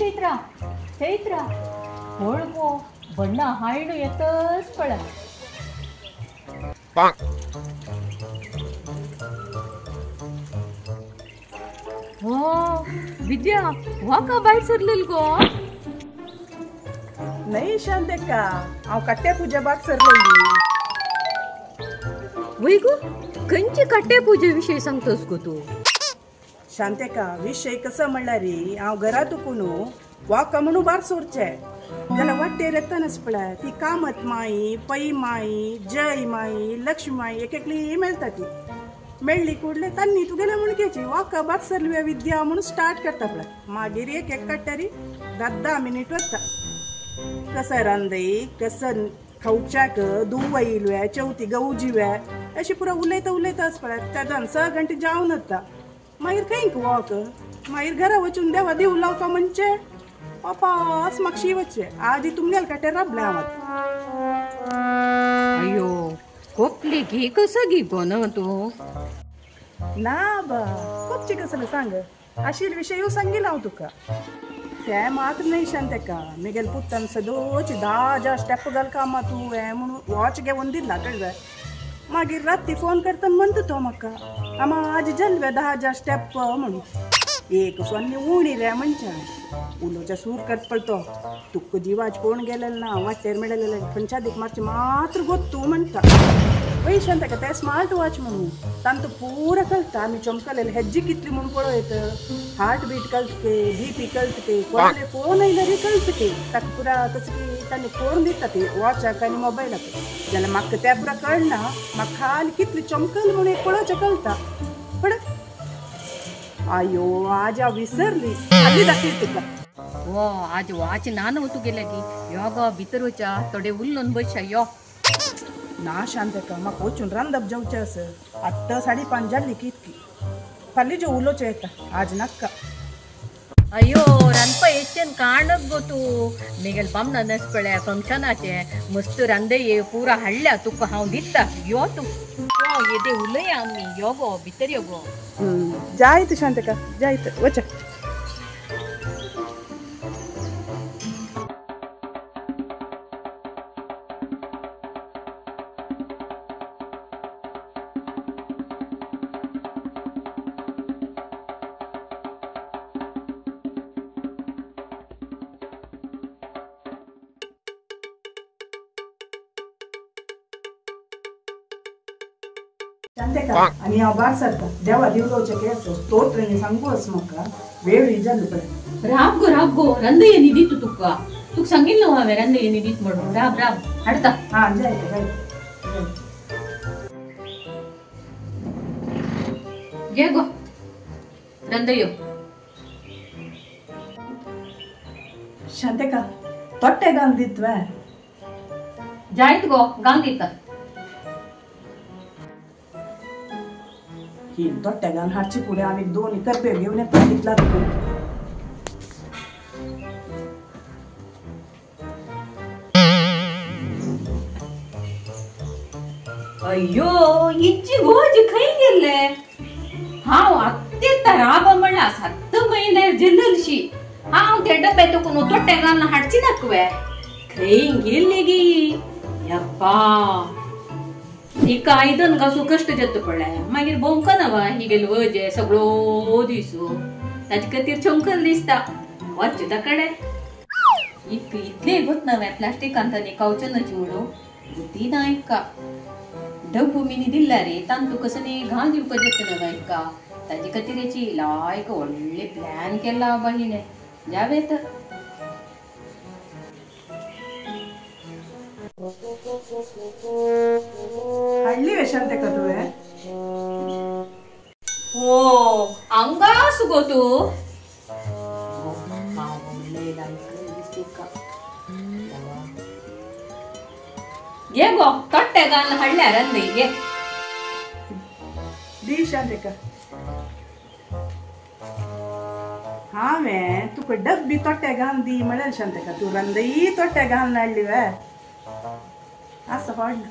ಚೈತ್ರ ಚೈತ್ರ ಒಳಗೋ ಬಣ್ಣ ಹಾಳು ಎತ್ತಸ್ಪಳ. ಓ ವಿದ್ಯಾ ವಾಕ ಬಾಯ್ ಸರ್ಲಿಲ್ಗೋ? ನೈ ಶಾಂತಕ್ಕ, ಅವ್ ಕಟ್ಟೆ ಪೂಜೆ ಬಾಗ್ ಸರ್ಲಿಲ್ಲಿ. वैगो खंयचे कट्टे पूजे विशय सांगतोस गो तूं? शांतेका विशय कसो म्हणल्यार हांव घरा तुकून वाका म्हणून भायर सोरचें जाल्यार वाटेर येतानच पळय ती कामत माई, पै माई, जय माई, लक्ष्मी माई एक एकली मेळटा. ती मेळ्ळी कुडले तांणी तुगेले म्हणकेची वाका भायर सरली विद्या म्हणून स्टार्ट करता पळय. मागीर एक एक काडटारी 10-10 मिनीट वता. कसं रांदय, कसं खावच्याक दुवा येयल्यो, चवथी गहू जिव्या अशी पुरा उलयता उलयता पळय तेदान 6 घंटे जावन वता. मागीर खंय वॉक, मागीर घरा वचून देवा देव लावता म्हणजे वापास मागशी वचचे. आजी तुमगेल काट्यार राबले हांव. अयो कोपली घे कसं घे गो ना तूं? ना बा कोपची कसं सांग, आशिल विशय सांगील हांव तुका. ते मात्र न्हय शांतेका, मेगेल पुतान सदोच 10,000 स्टेप घाल कामा तूं हें म्हणून वॉच घेवन दिला कळ्ळें. मागीर राती फोन करतना म्हणटा तो म्हाका, आमा आज जाल्ले 10,000 स्टेप म्हणून. एक सोन्नी उणी रे म्हणचे उलोवच्या सूर करत पळय तो, तुका जिवाज कोण गेलेलो ना, वाटेर मेळलेले खंयच्या दीक मारचे मात्र गोत्तू म्हणटा. वय शांतेका ते स्मार्ट वॉच म्हणून तांकां पुरा कळटा आमी चमकलेले हेज्जी कितली म्हणून पळयत, हार्ट बीट कळटके, बी पी कळटके, कोणाले फोन आयल्यार कळटके ताका पुरा. तसं की तांणी फोन दिता ती वॉचाक आनी मोबायलाक, जाल्यार म्हाका ते पुरा कळना, म्हाका खाली कितली चमकल म्हणून एक पळोवचें कळटा. पण आयो आज हांव विसरली, आदी दाखय तुका. वो आज वॉच ना न्हू तुगेले की यो गो भितर वचा थोडे उल्लोन बसया यो. ना शांतेका, म्हाका वचून रांदप जेवचें आसा. आत्तां 5:30 जाल्ली की इतकी फाल्यां जेव उलोवचें येता, आज नाका. अयो रांदपा येचेन काणक गो तूं. मेगेल बामणान पळय फंक्शनाचें मस्त रांदय पुरा हाडल्या तुका हांव दिता, यो तूं यो येदे उलया आमी, यो गो भितर यो गो. जायत शांतेका जायत वच. शांतेका आनी हांव भायर सरता, देवा दिवलोवचें केस स्तोत्र सांगू आस म्हाका, वेळ जाल्लो पळय. राब गो राब गो, रांदय न्ही दित तुका, तुका सांगिल्लो हांवें रांदय न्ही दीत म्हणून. राब राब हाडटा. हां जायत जायत. घे गो रांदयो. शांतेका तोट्टे घाल दित वे? जायत गो घाल दिता. ही तोट्टे घाल हाडची फुडें आमी 2 करपेव घेवन येता तितला तुका. अय्यो इच्ची गोज खंय गेल्ले? हांव आत्तें राब म्हणला 7 म्हयने जिल्लशी हांव ते डब्बे तुकून तोट्टे घालून हाडची नाकवे, खंय गेल्ली गी? यप्पा हिका आयदन घासूं कश्ट जाता पळय, मागीर भोंवकना वा हिगेल वजे सगळो दिसू, ताजे खातीर चमकल दिसता वच्चे ताकडे. इतलें इतलें गोत ना प्लास्टिकांत आनी खावचें म्हणून बुद्धी ना हिका. डब्बो मिनी दिल्ला रे तांतू कसं न्ही घाल दिवपाक जाता ना हिका, ताजे खातीर हेची लायक व्हडलें प्लॅन केला बाबा हिणें. जावे तर. हाडली वे शांतेका तुवें? हो हांगा आस गो तूं. घे गो तोट्टे घालून हाडल्या रांदय घे. दी शांतेका. हांवें तुका डब्बी तोट्टे घालून दी म्हणलें शांतेका, तूं रांदय तोट्टे घालून हाडली वे? आसा हाडलं.